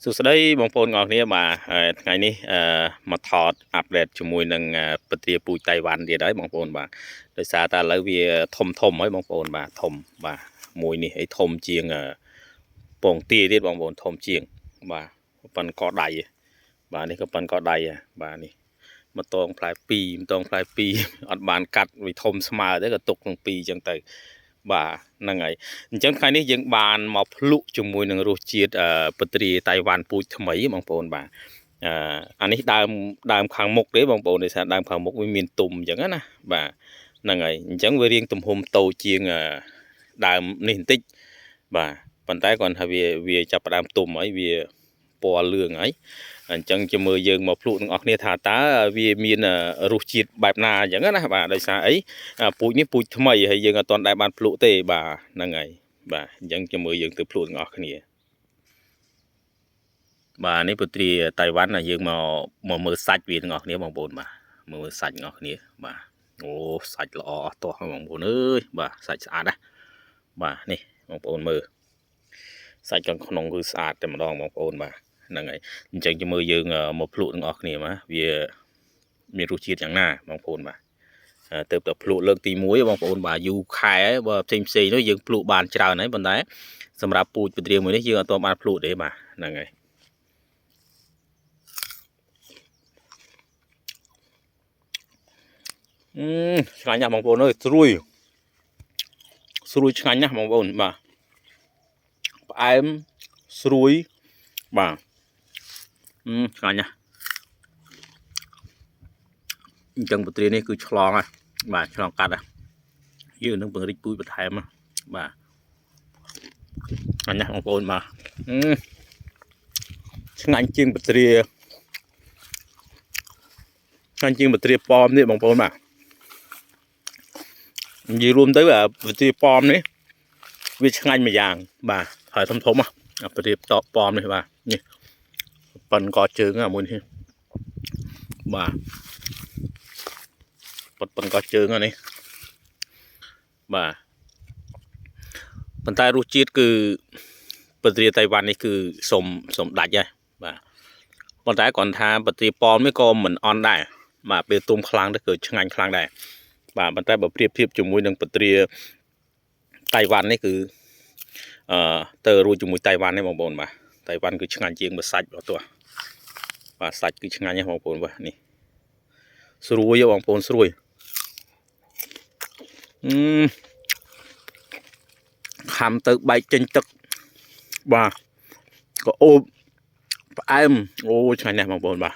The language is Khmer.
សួស្តីបងប្អូនទាំងអស់គ្នាបាទហើយថ្ងៃនេះមកថត update ជាមួយនឹងពទ្រាពូជតៃវ៉ាន់ទៀតហើយបងប្អូនបាទដោយសារតែឥឡូវវាធំធំហើយបងប្អូនបាទធំបាទមួយនេះអីធំជាងពងទាទៀតបងប្អូនធំជាងបាទប៉ុនកដៃបាទនេះក៏ប៉ុនកដៃបាទនេះមកតងផ្លែ2មកតងផ្លែ2អត់បានកាត់វាធំស្មើទេក៏ទុកទាំងពីរអញ្ចឹងទៅបាទហ្នឹងហើយ អញ្ចឹងថ្ងៃនេះយើងបានមកភ្លក់ជាមួយនឹងរសជាតិពទ្រាតៃវ៉ាន់ពូជថ្មីបងប្អូនបាទអឺអានេះដើមដើមខាងមុខទេបងប្អូនដោយសារដើមខាងមុខវាមានទុំអញ្ចឹងណាបាទហ្នឹងហើយអញ្ចឹងវារៀងទំហំតូចជាងដើមនេះបន្តិចបាទប៉ុន្តែគ្រាន់ថាវាចាប់ផ្ដើមទុំហើយវាពណ៌លឿងហើយអញ្ចឹងជាមើលយើងមកភ្លក់ទាំងអស់គ្នាថាតើវាមានរសជាតិបែបណាអញ្ចឹងណាបាទដោយសារអីពូជនេះពូជថ្មីហើយយើងអត់ទាន់ដែលបានភ្លក់ទេបាទហ្នឹងហើយបាទអញ្ចឹងជាមួយយើងទៅភ្លក់ទាំងអស់គ្នាបាទនេះពុទ្រាតៃវ៉ាន់យើងមកមកមើលសាច់វាទាំងអស់គ្នាបងប្អូនបាទមើលសាច់ទាំងអស់គ្នាបាទអូសាច់ល្អអស់ទាស់បងប្អូនអើយបាទសាច់ស្អាតណាស់បាទនេះបងប្អូនមើលសាច់ខាងក្នុងគឺស្អាតតែម្ដងបងប្អូនបាទហ្នឹងហើយអញ្ចឹងជាមួយយើងមកភ្លក់ទាំងអស់គ្នាបាទវាមានរសជាតិយ៉ាងណាបងប្អូនបាទទៅតែភ្លក់លើកទី1បងប្អូនបាទយូរខែបើផ្សេងផ្សេងនោះយើងភ្លក់បានច្រើនហើយប៉ុន្តែសម្រាប់ពូជពទ្រាមួយនេះយើងអត់ទាន់បានភ្លក់ទេបាទហ្នឹងហើយអឺឆ្ងាញ់ណាស់បងប្អូនអើយស្រួយស្រួយឆ្ងាញ់ណាស់បងប្អូនបាទផ្អែមស្រួយបាទឆ្ងាញ់ណាស់អញ្ចឹងពទ្រានេះគឺឆ្លងហើយបាទឆ្លងកាត់ហើយយើងនឹងពង្រីកពូជបន្ថែមបាទឆ្ងាញ់ណាស់បងប្អូនបាទឆ្ងាញ់ជាងពទ្រាឆ្ងាញ់ជាងពទ្រាប៉មនេះបងប្អូនបាទនិយាយរួមទៅពទ្រាប៉មនេះវាឆ្ងាញ់មួយយ៉ាងបាទហើយធំធំពទ្រាប៉មនេះបាទនេះប៉ុនកជើងមួយនេះបាទប៉ុនកជើងនេះបាទប៉ុន្តែរសជាតិគឺពទ្រាតៃវ៉ាន់នេះគឺសុំសុំដាច់ហើយបាទប៉ុន្តែគ្រាន់ថាពទ្រាប៉មនេះក៏មិនអន់ដែរបាទពេលទុំខ្លាំងទៅគឺឆ្ងាញ់ខ្លាំងដែរបាទប៉ុន្តែបើប្រៀបធៀបជាមួយនឹងពទ្រាតៃវ៉ាន់នេះគឺទៅរួចជាមួយតៃវ៉ាន់នេះបងប្អូនបាទតៃវ៉ាន់គឺឆ្ងាញ់ជាងមួយសាច់បងទោះបាទសាច់គឺឆ្ងាញ់ណាស់បងប្អូនបាទនេះស្រួយបងប្អូនស្រួយអឺខំទៅបែកចេញទឹកបាទក៏អូបផ្អែមអូឆ្ងាញ់ណាស់បងប្អូនបាទ